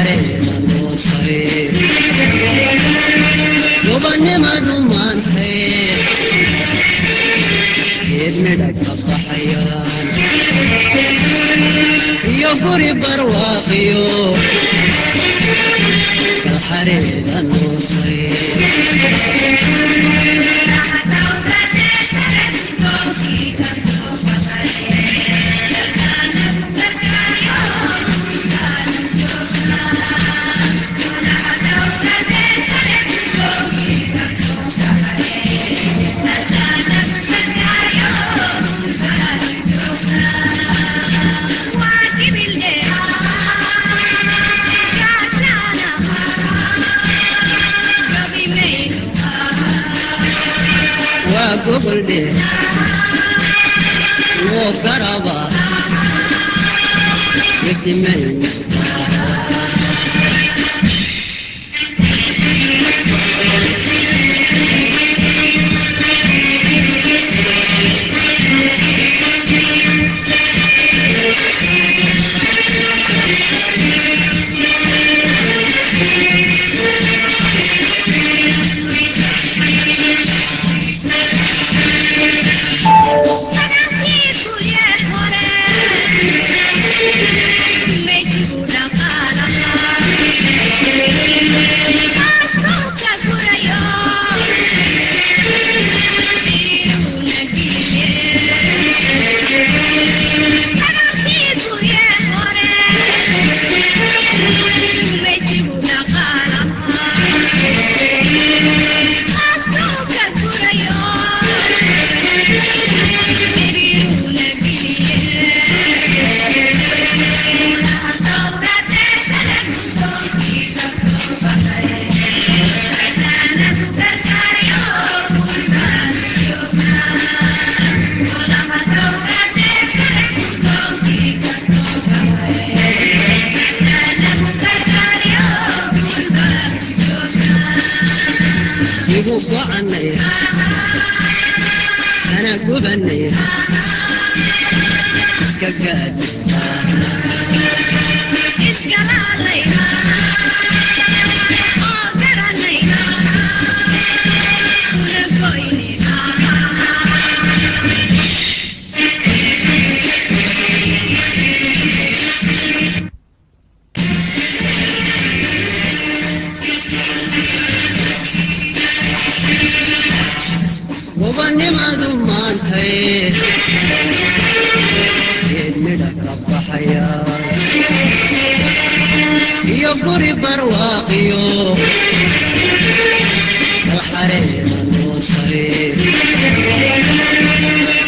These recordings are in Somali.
Dalxareeda noosay gobannimadu maantay geed midha ka baxayaan iyo guri barwaaqiyo dalxareeda noosay. Waa goboldhe loo garaba gedimayno. Igu gocanay ana gubanay iska gaad. Gobannimadu maantay geed midha ka baxaya iyo guri barwaaqiyo dalxareeda noosay.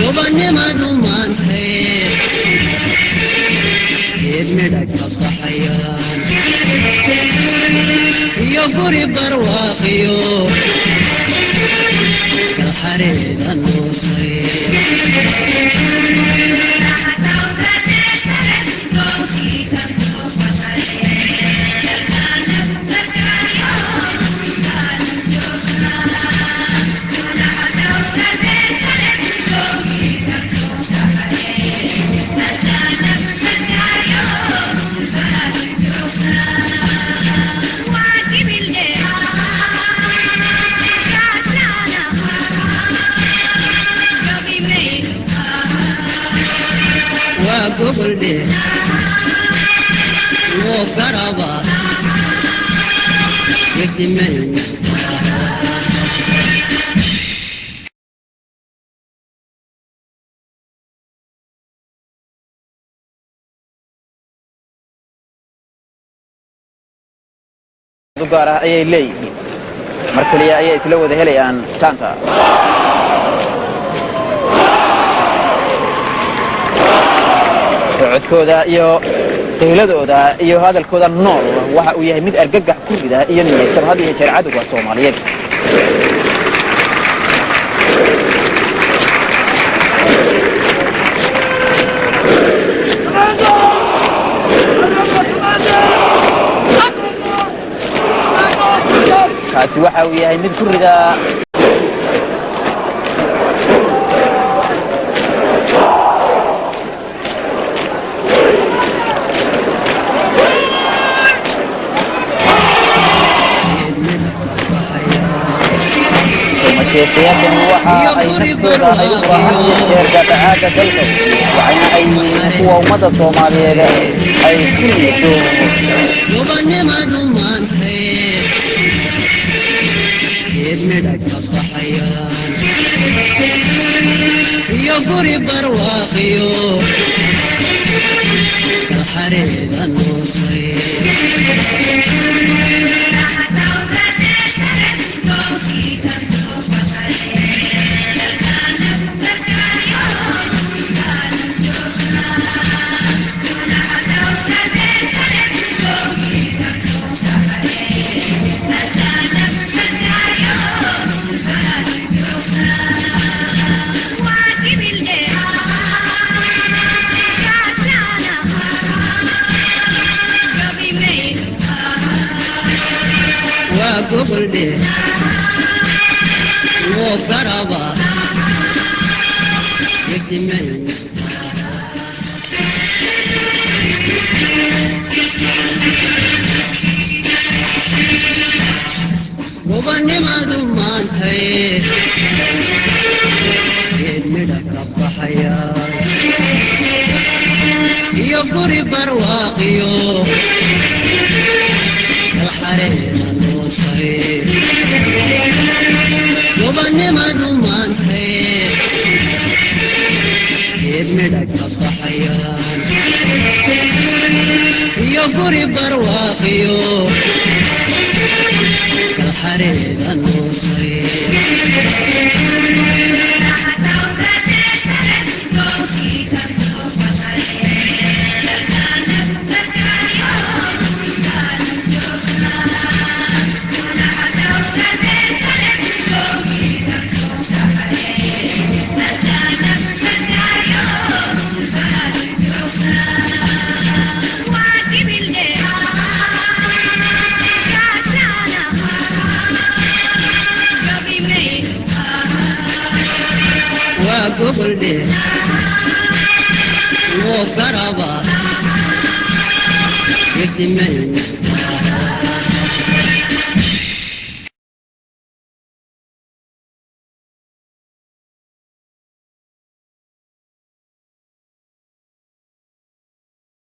Gobannimadu maantay geed midha ka baxayaan iyo guri barwaaqiyo dalxareeda noosay. Waa goboldhe loo garaba gedimayno. U gaar ah ayay leeyihiin, mar keliya ayay isla wada helayaan jaanta. Socodkooda iyo qiiladooda iyo hadalkooda nool waxa uu yahay mid argagax ku rida iyo niyad jab had iyo jeer cadowga Soomaaliyeed. Kaasi waxa uu yahay mid ku rida Geesiyaashan waxa ay naftooda ay u huraan had iyo jeer daafacaadda dalka, waxayna ay yihiin kuwa ummadda Soomaaliyeed ay ku liido. Gobannimadu maantay geed midha ka baxayaan iyo guri barwaaqiyo kalxareeda nuusay. Waa gobol dheer loo garaba gedimay. Gobannimadu maantay geed midha ka baxaya iyo guri barwaaqiyo kalxareeda nuusay. Gobannimadu maantay geed midha ka baxayaan iyo guri barwaaqiyo kalxareeda nuusay. Waa gobol dheer loo garaba gedimay.